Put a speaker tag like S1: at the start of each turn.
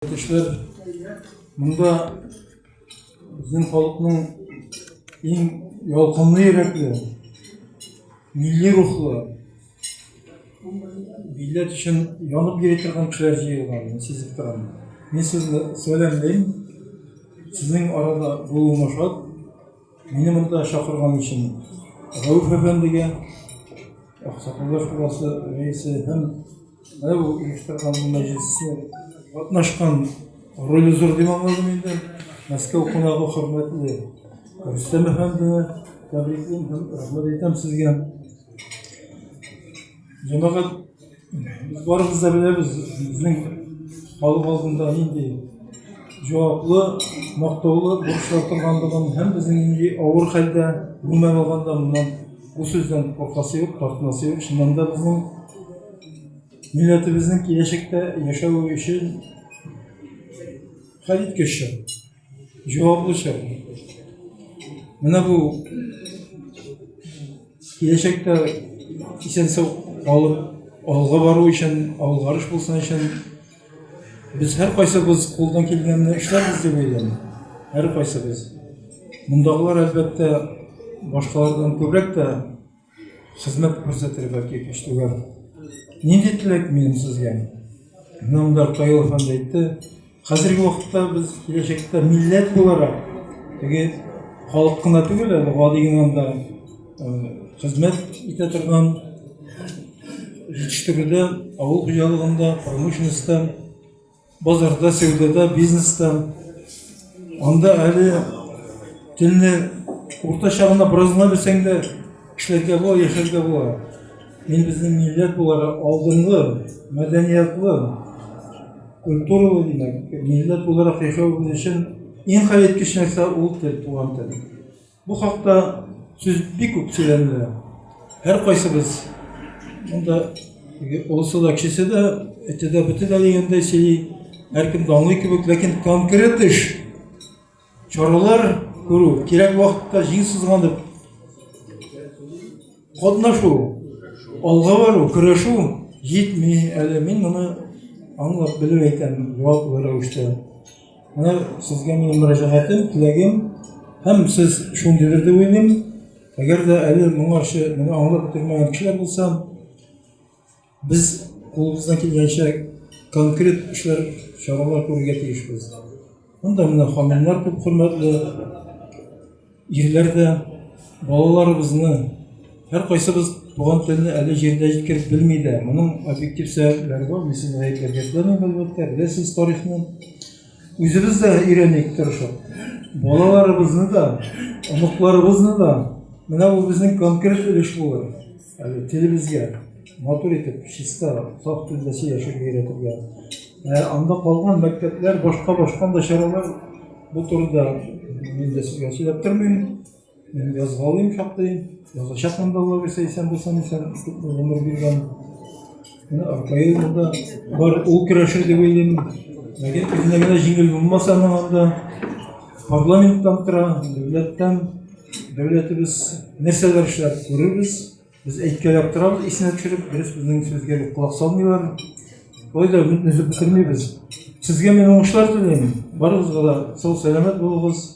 S1: Кешеләр монда безнең халыкның иң ялкынлы йөрәкле, милли рухлы, милләт өчен янып йөри торган кешеләр җыелган, мин сизеп торам. Мин сезне сәламлим. Сезнең арада булуыма шат. Мине монда чакырган өчен Рәүф әфәндегә, Аксакаллар шурасы рәисе һәм менә бу оештырган бу мәҗлесне катнашкан роле зур дип аңладым инде. Мәскәү кунагы хөрмәтле Рөстәм әфәндене тәбриклим һәм рәхмәт әйтәм сезгә. Җәмәгать, без барыбыз да беләбез, безнең халык алдында нинди җаваплы, мактаулы бурычлар торганлыгын һәм безнең нинди авыр хәлдә, гомумән алганда, моннан бу сүздән куркасы юк, тартынасы юк. Чыннан да безнең милләтебезнең киләчәктә яшәве өчен хәлиткеч чор, җаваплы чор. Менә бу Киләчәктә исән-сау калып, алга бару өчен, алгарыш булсын өчен без һәркайсыбыз кулдан килгәнне эшләрбез дип уйлыйм. Һәркайсыбыз. Мондагылар, әлбәттә, башкалардан күбрәк тә хезмәт күрсәтер, бәлки, көч түгәр. Нинди теләк минем сезгә? Менә монда Ркаил әфәнде әйтте, Хәзерге вакытта без киләчәктә милләт буларак, теге халык кына түгел, әле гади генә анда хезмәт итә торган җитештерүдә, авыл хуҗалыгында, промышленностьта, базарда, сәүдәдә, бизнеста анда әле телне уртача гына бераз гына белсәң дә эшләргә була, яшәргә була. Мин безнең милләт буларак алдынгы, мәдәниятлы, культуралы димәк, милләт буларак яшәвебез өчен иң хәлиткеч нәрсә ул тел, туган тел. Бу хакта сүз бик күп сөйләнелә. Һәркайсыбыз монда олысы да, кечесе дә, эте дә, бете дә дигәндәй сөйли, һәркем дә аңлый кебек, ләкин конкрет эш Чаралар күрү, кирәк вакытта җиң сызганып катнашу, алга бару, көрәшү җитми әле. Мин моны аңлап белеп әйтәм, җаваплы рәвештә. Менә сезгә минем мөрәҗәгатем, теләгем һәм сез шундыйдыр дип уйлыйм. Әгәр дә әле моңарчы моны аңлап бетермәгән кешеләр булса, Без кулыбыздан килгәнчә конкрет эшләр, чаралар күрергә тиешбез. Монда менә ханымнар күп хөрмәтле, ирләр дә балаларыбызны һәркайсыбыз туган телне әле җирдә җиткереп белми дә. Моның объектив сәбәпләре бар, мин сезне гаепләргә теләмим, әлбәттә, беләсез тарихны. Үзебез дә өйрәник тырышып. Балаларыбызны да, оныкларыбызны да. Менә бу безнең конкрет өлеш булыр. Әле телебезгә матур итеп, чиста, саф телдә сөйләшергә өйрәтергә. Ә анда калган мәктәпләр, башка-башка да чаралар бу турыда мин дә сезгә сөйләп тормыйм. Мин язгалыйм шактый. Язачакмын да Алла бирсә, исән булсам, исән күпме гомер биргән. Менә Аркаил монда бар, ул көрәшер дип уйлыйм. Ләкин үзенә генә җиңел булмас аның анда. Парламенттан тора, дәүләттән. Дәүләтебез нәрсәләр эшләр күрербез. Без әйткәләп торабыз, исенә төшереп, дөрес безнең сүзгә колак салмыйлар. Шулай да өметне өзеп бетермибез. Сезгә мин уңышлар телим. Барыгызга да сау-сәламәт булыгыз.